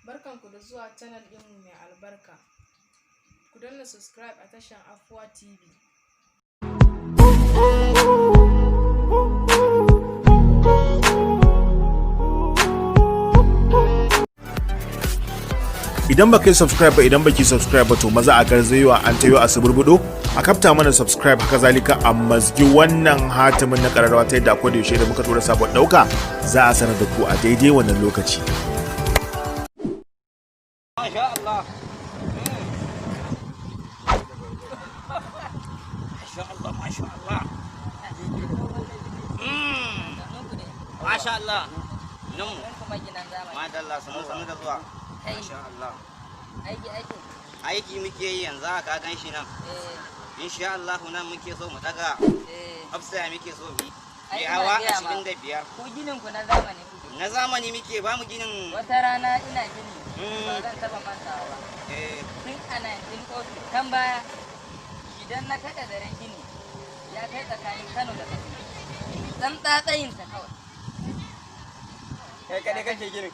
Barkanku da zuwa channel ɗinmu mai albarka. Ku danna subscribe a tashar Afuwa TV. Idan baka yi subscribe ba, idan baki subscribe ba, to maza a garzayewa an tayo a suburbudo a kafta mana subscribe. Haka zalika a mazgi wannan hatimin na kararrawa ta yadda akwai da yaushe da muka tura sabon dauka za a sanar da ku a daidai wannan lokaci. Masha Allah. Masha Allah, masha Allah. Masha Allah. Nan mu. Madalla, sanu sanu da zuwa. Masha Allah. Aiki aiki. Aiki muke yi yanzu haka, gan shi nan. Insha Allah nan muke so mu daga. Upstairs muke so mu yi. Ai, Mai ina hawa gaya ma. 25. Ku ginin ku na zamani kuke. Na zamani muke, ba mu ginin. Wata rana ina gini. Ba zan taba mantawa ba. Tun a 1902 kan baya, idan na kada zaren gini ya kai tsakanin Kano da Katsina. Dan tsatsayinsa kawai. Kai kaɗai kake ginin?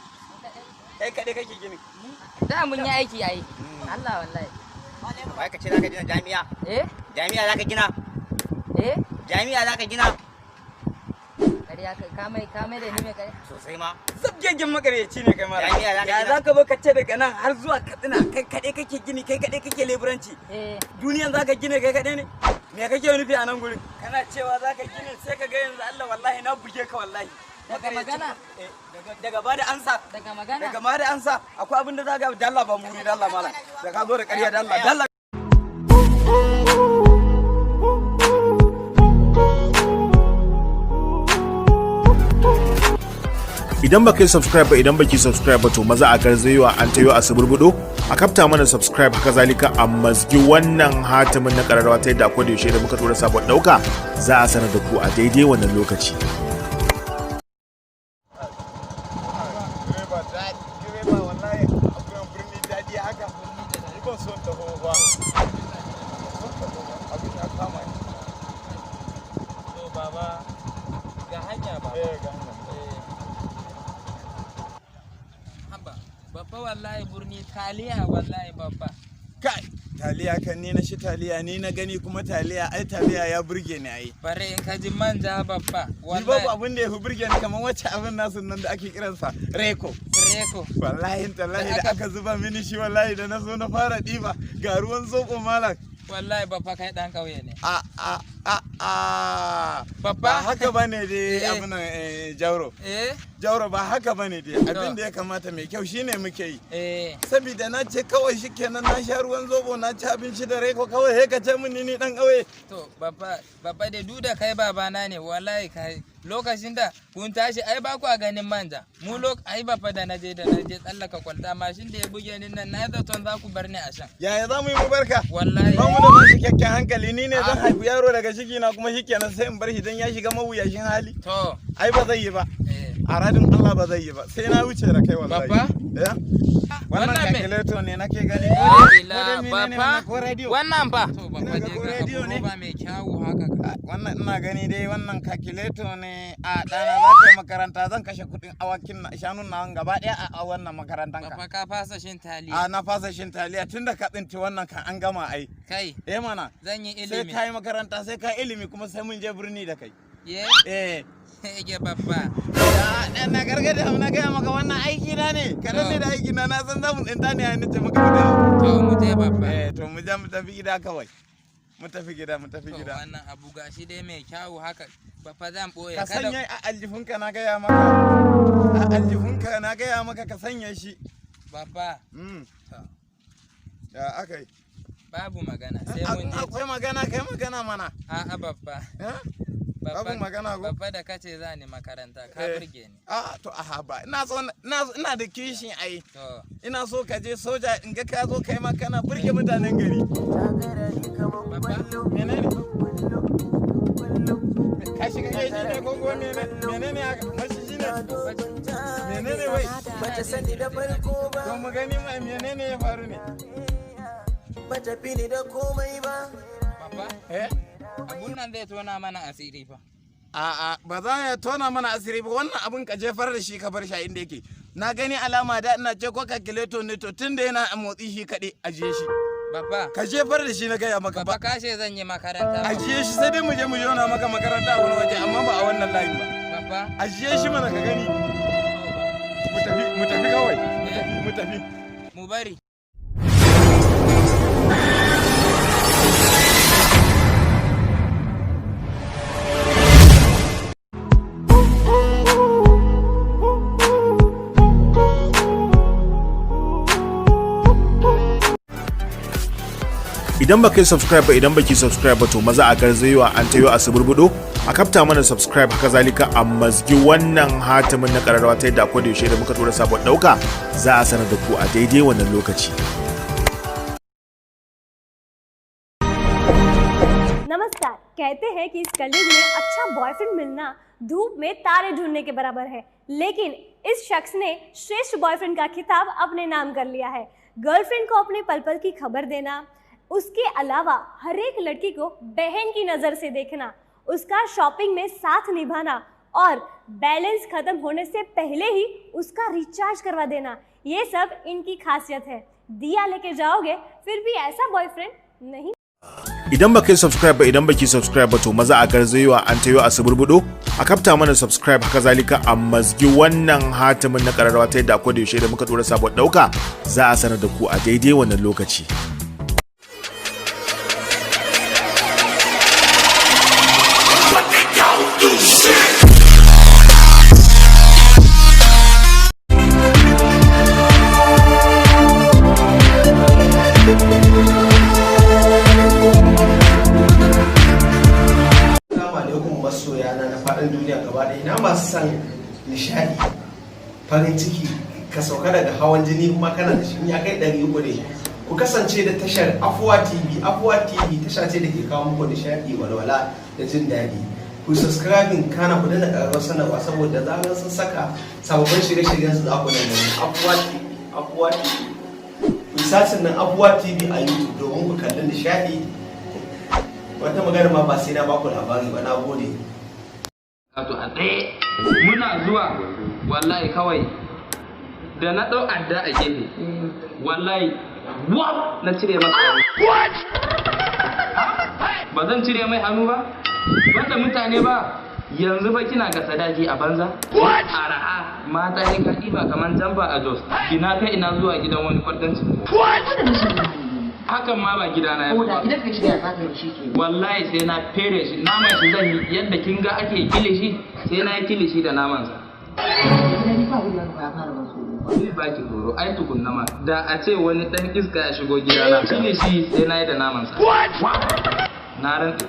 Kai kaɗai kake ginin? Da mun yi aiki ai. Allah wallahi. Wai ka ce za ka gina jami'a? Eh? Jami'a za ka gina? Eh? Jami'a za ka gina? Ƙarya ka mai da ni mai ƙarya. Sosai ma. Zabgegen makaryaci ne kai mara. Jami'a za ka Ya gina? za ka zo ka ce daga nan har zuwa Katsina kai kaɗai kake gini, kai kaɗai kake leburanci? Eh. Duniyan za ka gine kai kaɗai ne? Me kake nufi a nan gurin? Kana cewa za ka gine, sai ka ga yanzu Allah wallahi na buge ka wallahi. Daga magana? Eh, daga ba da ansa. Daga magana? Daga ba da ansa akwai abin da za ka dalla ba muri dalla malam. Da ka zo da ƙarya dalla dalla. Idan baka yi subscribe ba, idan baki subscribe ba, to maza a garzayewa an tayo a suburbudo a kafta mana subscribe. Haka zalika a mazgi wannan hatimin na kararrawa ta yadda akwai da yaushe da muka tura sabon dauka za a sanar da ku a daidai wannan lokaci. Direba daɗi, direba, wallahi akwai birni daɗi haka. Ni ban son taho ba. Son taho ba, abin ya kama ni. To baba, ga hanya baba. Eh, ga hanya. Eh. Haba, babba, wallahi burni taliya wallahi babba. Kai, taliya kan ni na shi taliya ni na gani kuma taliya, ai taliya ya burge ni ai. Bare in ka ji manja babba. Ni babu abin da ya fi burge ni kamar wacce abin nasu nan da ake kiransa Reko. Reko. Wallahi tallahi Da da aka zuba mini shi, wallahi da na zo na fara ɗiba ga ruwan zoɓo malam. Wallahi babba kai dan kauye ne. A a a a. Babba. Ba haka bane dai Eh. abin nan, Jauro. Eh? Jauro, ba haka bane dai, abin da ya kamata mai kyau shine muke yi. Eh. Saboda na ce kawai shikenan na sha ruwan zobo, na ci abinci da Reko, kawai sai ka ce min ni dan ƙauye. To babba, babba dai duk da kai babana ne, wallahi kai lokacin da kun tashi ai ba ku a ganin manja. Mu lok ai babba, da naje tsallaka kwalta, mashin da ya buge ni nan, na zaton za ku bar ni a shan. Yaya za mu yi mu barka? Wallahi. Ba mu da masu kyakkyan hankali, ni ne zan haifi yaro daga ciki na kuma shikenan sai in bar shi dan ya shiga mawuyacin hali? To. Ai ba zai yi ba. Eh. A radin Allah ba zai yi ba, sai na wuce da kai wallahi. Babba? Eh? Wannan Wannan me? calculator ne nake gani. Ila Ko dai menene babba, wannan, ko radio? wannan fa. To babba, Ina ga dai ko ga radio abu ne? roba mai kyawu haka ka. Wannan ina gani dai wannan calculator ne. A ɗana, za ka yi makaranta, zan kashe kuɗin awakin shanun na gaba ɗaya a wannan makarantan ka. Babba, ka fasa shin taliya. A, na fasa shin taliya tunda ka tsinci wannan kan, an gama ai. Kai, Eh mana. zan yi Sai ilimi. ka yi makaranta, sai ka yi ilimi, kuma sai mun je birni da kai. Ye? Eh. Ige babba. Ya, dan na gargada na gaya maka wannan aiki na ne. Kadan ne da aiki na, na san za mu tsinta ne, ai nace maka mu dawo. To mu je babba. Eh, to mu je, mu tafi gida kawai. Mu tafi gida, mu tafi To gida. wannan abu gashi dai mai kyawu haka. Babba, zan boye Ka kada. sanya a aljihunka, na gaya maka. A aljihunka na gaya maka ka sanya shi. Babba. To, Ya aka yi? babu magana sai mun je. Akwai magana, kai magana mana. A'a babba. Eh? Babba, Babu magana ko? Babba, da kace za ni makaranta ka Eh. burge ni. A to, aha, ba ina so ina da kishin ai. To Ina so ka je soja, in ga ka zo kai ma kana burge mutanen gari. Babba, Menene? Ka shiga keji ne ko kuma menene haka? Maciji ne? Menene wai? Bata sani da farko ba. To mu gani ma menene ya faru ne? Bata fi ni da komai ba. Babba, Eh? abun nan zai tona mana asiri fa. A'a, ba za ya tona mana asiri ba. Wannan abun ka jefar da shi, ka bar shi a inda yake. Na gani alama da ina ce ko calculator ne, to tun da yana motsi shi kaɗai, ajiye shi. Baba. Ka jefar da shi na gaya maka ba. Baba, kashe zan yi makaranta. Ajiye shi, sai dai mu je mu jona maka makaranta a wani waje, amma ba a wannan layin ba. Baba. Ajiye shi mana ka gani. Mu tafi, mu tafi kawai. Mu tafi. Mu bari. Idan baka yi subscribe ba, idan baki subscribe ba, to maza a garzayewa an tayo a suburbudo a kafta mana subscribe. Haka zalika a mazgi wannan hatimin na kararrawa ta yadda akwai da yaushe da muka tura sabon dauka za a sanar da ku a daidai wannan lokaci. नमस्कार। कहते हैं कि इस कलयुग में अच्छा बॉयफ्रेंड मिलना धूप में तारे ढूंढने के बराबर है, लेकिन इस शख्स ने श्रेष्ठ बॉयफ्रेंड का खिताब अपने नाम कर लिया है। गर्लफ्रेंड को अपने पल पल की खबर देना, उसके अलावा हर एक लड़की को बहन की नज़र से देखना, उसका शॉपिंग में साथ निभाना और बैलेंस खत्म होने से पहले ही उसका रिचार्ज करवा देना, ये सब इनकी खासियत है। दिया लेके जाओगे फिर भी ऐसा बॉयफ्रेंड नहीं। Idan baka yi subscribe ba, idan baki subscribe ba, to maza a garzayewa an tayo a suburbudo a kafta mana subscribe. Haka zalika a mazgi wannan hatimin na kararrawa ta yadda akwai da yaushe da muka tura sabon dauka za a sanar da ku a daidai wannan lokaci. Assalamu alaikum masoya na faɗin duniya gaba ɗaya. Ina masu son nishaɗi, farin ciki, ka sauka daga hawan jini kuma kana da shi in ya kai 300 ne. Ku kasance da tashar Afuwa TV. Afuwa TV tasha ce da ke kawo muku nishaɗi, walwala da jin daɗi. Ku subscribing, kana ku danna ƙararrawar sanarwa, saboda zarar sun saka sababbin shirye-shiryen su za ku nan gani. Afuwa TV, Afuwa TV. Ku yi searching nan Afuwa TV a YouTube domin ku kalli nishaɗi. Wata magana ma ba sai na baku labari ba. Na gode. Wato a tsaye muna zuwa, wallahi kawai da na ɗau adda a gefe, wallahi wap, na cire masa hannu. Ba zan cire mai hannu ba, banda mutane ba. Yanzu fa kina ga sadaki a banza araha, mata ne ka ɗiba kamar jamba a Jos, ina kai ina zuwa gidan wani kwartanci. Hakan ma ba gidana ya fi ba. Idan ka shiga za ka yi shi ke. Wallahi sai na fere shi, naman shi zan yi yadda kin ga ake kilishi, sai na yi kilishi da naman sa. Zai baki tsoro ai tukunna ma da a ce wani dan iska ya shigo gidana, kilishi sai na yi da naman sa. Na rantse.